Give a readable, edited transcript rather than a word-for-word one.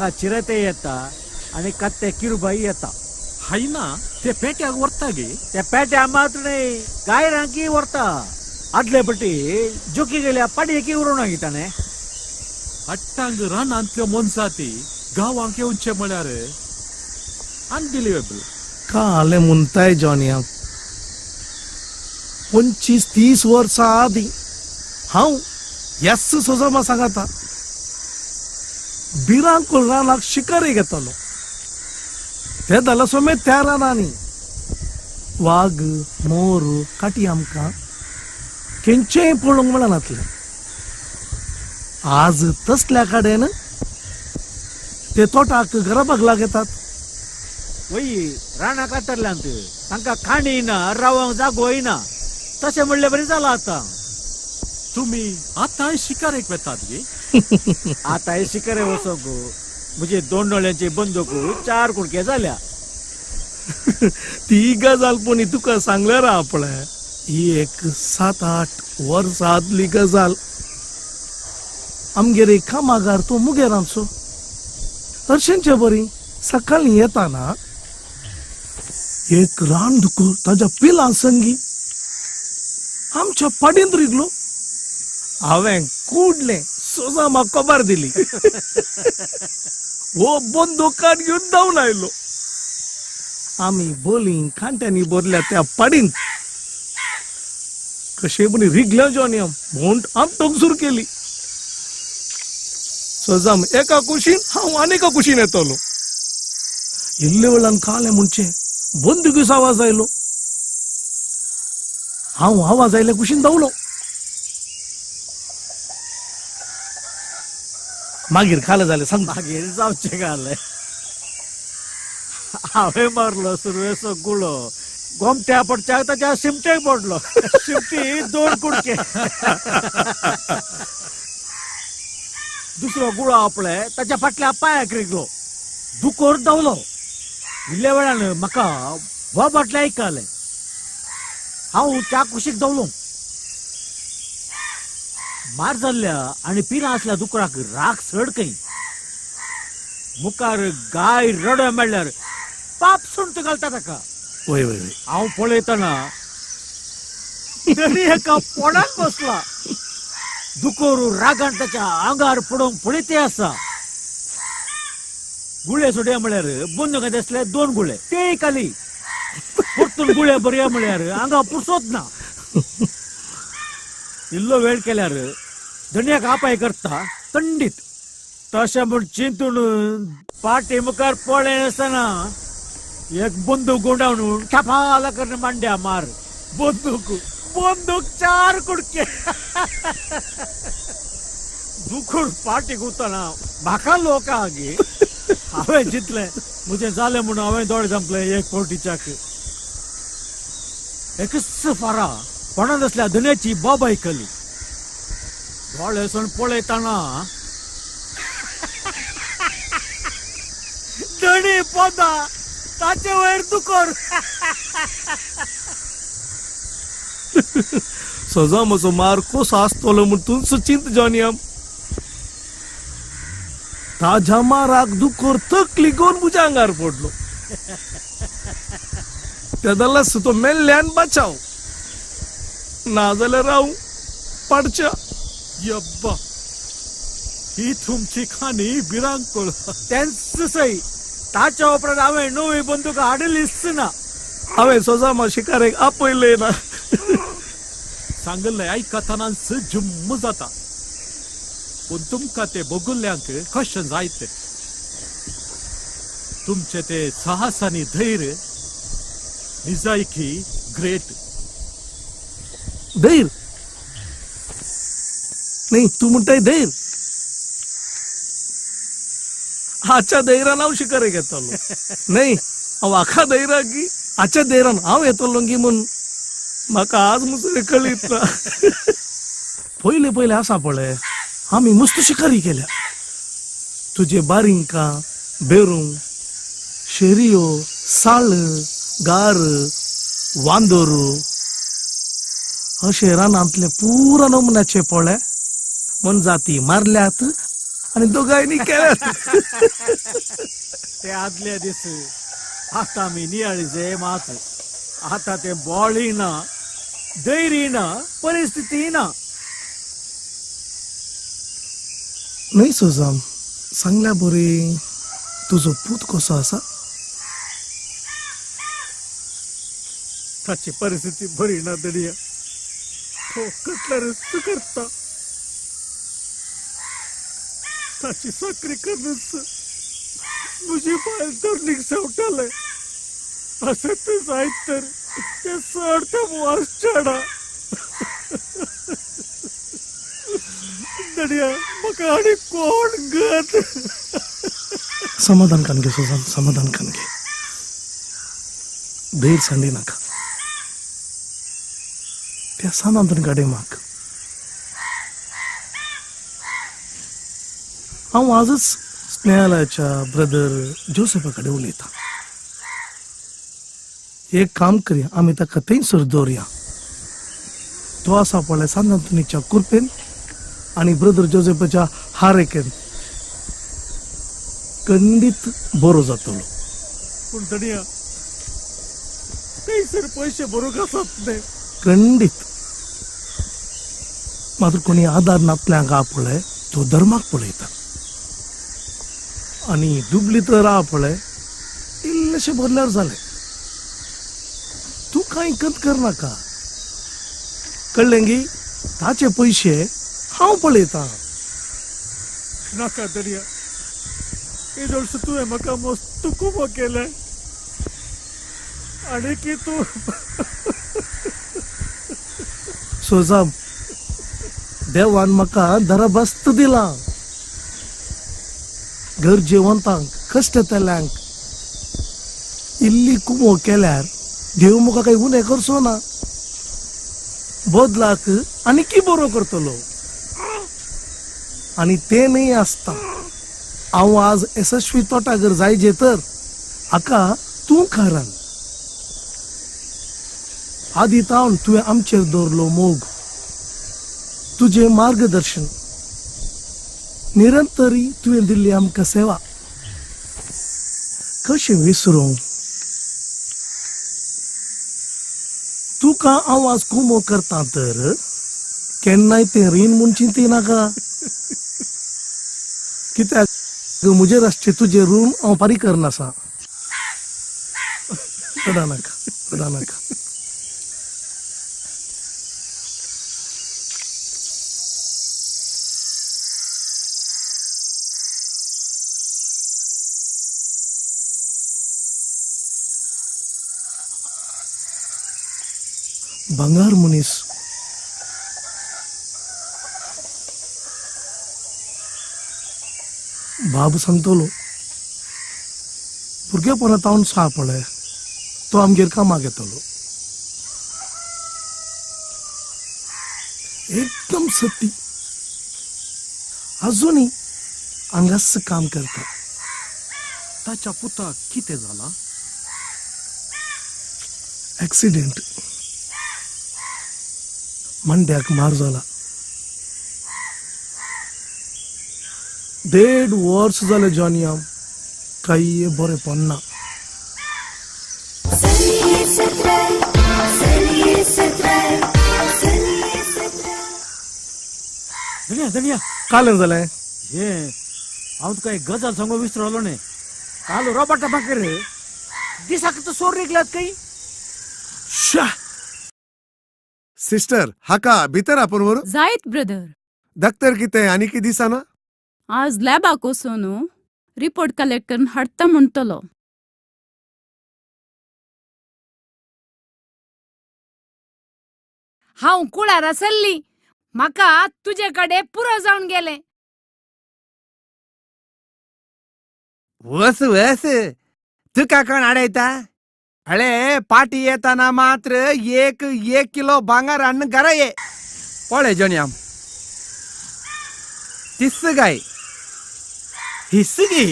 हांगा चिरते येता आनी कत्ते किरुबाई येता. हाय ना ते पेट्याक व्हरता गे. ते पेट्या मात्र न्हय, गायरांकी व्हरता. आदले पटी जोकी गेल्या पाडयेकी उरोवन मागीर ताणें. अट्टांग रानांतल्यो मोनजाती गांवांक येवचे म्हळ्यार अनबिलिवेबल. कालें म्हणटाय जॉनिया, 25-30 वर्सां आदीं हांव येस सोजमा सांगाता भिरांकूळ रानाक शिकारी घेतालो. ते जाल्यार समेत त्या रानांनी वाग मोर काटी आमकां खंयचेय पळोवंक मेळनातलें. आज तसल्या कडेन ते तोटाक घरा बगलाक येतात. वय रानां कातरल्यांत, तांकां खाणी ना, रावंक जागोय ना, तशें म्हणले बरी जालां आतां. तुमी आतांय शिकारेक वेतात गे? आतांय शिकारे वचोंक म्हजे 2 नळ्यांची बंदूक 4 कुडके जाल्या. ती गजाल पूण तुका सांगल्यार आपले ही एक 7-8 वर्सां आदली गजाल. आमगेर एक कामागार तो मुगेर आमचो हरशींचे बरी सकाळीं येताना एक रान दुकर ताज्या पिलां संगी आमच्या पाडींत रिगलो. हांवें कुडलें सोजामा खबर दिली. हो बंदूकान घेवन धांवन आयलो. आमी बोलीं कांट्यांनी भरल्या त्या पाडींत कशें पूण रिगल्या जॉनी भोंट आमटोक सुरू केली. सोजाम एका कुशीन, हांव आनी एका कुशीन येतलो. इल्ले वेळान कालें म्हणचे बंदुकीचो आवाज आयलो. हांव आवाज आयल्या कुशीन धांवलो. मागीर खालें जालें सांग. मागीर जावचें घालें. हांवें मारलो सुरवेचो गुळो गोमट्या पडच्याक ताच्या शिमटेक पडलो. शिमटी 2 कुडके. दुसरो गुळो आपले ताच्या फाटल्या पांयाक रिगलो. दुकोर धांवलो. इल्ल्या वेळान म्हाका हो बाटलें आयकलें. हांव त्या कुशीक धांवलो. मार जाल्ल्या आनी पिलां आसल्या दुकराक राग चड खंय. मुखार गाय रडो मेळ्ळ्यार पाप सुंट घालता ताका. वय वय वय. हांव पळयतना तरी एका पोडाक बसला. दुकोर रागान ताच्या आंगार पडोवंक पळयते आसा. गुळे सोडया म्हळ्यार बंदुकांत आसले 2 गुळे ते खाली. परतून गुळे बरया म्हळ्यार आंगा पुसोत ना. इल्लो वेळ केल्यार धनयाक आपाय करता थंडीत. तशें म्हूण चिंतून पाटी मुखार पळय आसतना एक बंदूक गुंडावन ठपाला करून मांड्या मार. बंदूक बंदूक 4 कुडके. दुखून पाटी गुतना म्हाका लोक आगे. हांवें चिंतलें म्हजें जालें म्हणून हांवें दोळे धांपले एक फावटीच्याक. एकच फारा कोणाक आसल्या धनयाची बोब आयकली. दोळे सोड पळयतना धणी पोदा ताचे वयर दुकोर. सोजामाचो मार कसो आसतलो म्हूण तूंच चिंत जॉनिया. ताज्या माराक दुकोर तकली घेवन म्हज्या आंगार पडलो. तेदलास तो मेल्ल्यान बचाव, नाजाल्यार हांव पडच्या. यब्बा, ही तुमची खाणी भिरांकूळ. तेंच सय. ताच्या उपरांत हांवें नवी बंदूक हाडलीच ना. हांवें सोजामा शिकारेक आपयलें ना. सांगल्लें आयकतनाच जुम्म जाता. पूण तुमकां ते बगुल्ल्यांक कशें जायते. तुमचे ते साहस आनी धैर्य निजायकी ग्रेट. धैर्य न्ही, तूं म्हणटाय धैर्य. हाच्या धैर्यान हांव शिकारेक येतलो न्ही. हांव हाका धैर्या की हाच्या धैर्यान हांव येतलो की म्हूण म्हाका आज मुसरे कळीत ना. पयले पयले आसा पळय आमी मस्त शिकारी केल्या. तुजे बारिंका, बेरूं, शेरियो, साळ, गार, वांदोर अशे रानांतले पुरा नमुन्याचे पळय मोनजाती मारल्यात आनी दोगांयनी केलें. ते आदले दीस आतां आमी नियाळी मात आतां ते बॉळी ना, धैर्य ना, परिस्थिती ना. न्हय सोजाम, सांगल्या बरी तुजो पूत कसो आसा? ताची परिस्थिती बरी ना दडिया, तो कटलरच करता. ताची चाकरी करूनच म्हजी बायल धरणीक शेवटालें. अशें तें जायत तर तें चड तें वास चेडा. दडिया म्हाका आनी कोण गत. समाधान कान घे सुजान, समाधान कान घे. धैर्य सांडी नाका. त्या सानांतून गाडे माग. हांव आजच स्नेहालयाच्या ब्रदर जोसेफा कडेन उलयतां. एक काम करया, आमी ताका थंयसर दवरया. तो आसा पळय सान आंतोनीच्या कुरपेन आनी ब्रदर जोसेफाच्या हारेकेन खंडीत बरो जातलो. पूण धनया थंयसर पयशे भरूंक आसात न्हय? खंडीत. मात्र कोणी आदार नातल्यांक आ पळय तो धर्माक पळयता आनी दुबली तर आ पळय इल्लेशें भरल्यार जालें. तूं कांय कत करनाका, कळ्ळें गी? ताचे पयशे हांव पळयतां. नाका दर्या, येदोळसो तुवें म्हाका मस्त कुमो केलें आनी की तूं सोजाम, देवान म्हाका दराबस्त दिलां. गरजेवंतांक, कश्टतल्यांक इल्ली कुमो केल्यार देव म्हाका काय उणें करचो ना, बदलाक आनी की बरो करतलो. आनी तें न्हय आसता हांव आज येसस्वी तोटागर जायजे तर हाका तूं कारण. आदी तावन तुवें आमचेर दवरलो मोग, तुजें मार्गदर्शन, निरंतरी तुवें दिल्ली आमकां सेवा कशें विसरूं? तुका हांव आज कुमो करता तर केन्नाय तें रीण म्हूण चिंती नाका. कित्याक म्हजेर आसचें तुजें ऋण हांव फारीक करनासा. रडा नाका, रडा नाका. भांगार मनीस. बाब सांगतलो भुरगेपणा तावन सा पळय तो आमगेर कामाक येतलो. एकदम सती, अजूनय हांगाच काम करता. ताच्या पुताक कितें जालां? एक्सिडेंट, मांड्याक मार जाला. 1.5 वर्स जालें जॉनिया, कांय बरें पडना. धनया धनया, कालें जालें? हे हांव तुका एक गजाल सांगू विसरलो न्हय. काल रोबाटा बाकर दिसाक तर सोर रिगल्यात काही. शा सिस्टर, हाका भितर आपोवन व्हरू. जायत ब्रदर. डॉक्टर कितें आनी कितें दिसना? आज लॅबाक वचून रिपोर्ट कलेक्ट करून हाडटा म्हणटलो. हांव कुळारा सरली, म्हाका तुजे कडेन पुरो जावन गेलें. वस वस, तुका कोण आडयता? अळे पाटी येताना मात्र एक एक किलो भांगर हाडून घरा ये. पळय जोनिया, तिस गाय हिस्सगी.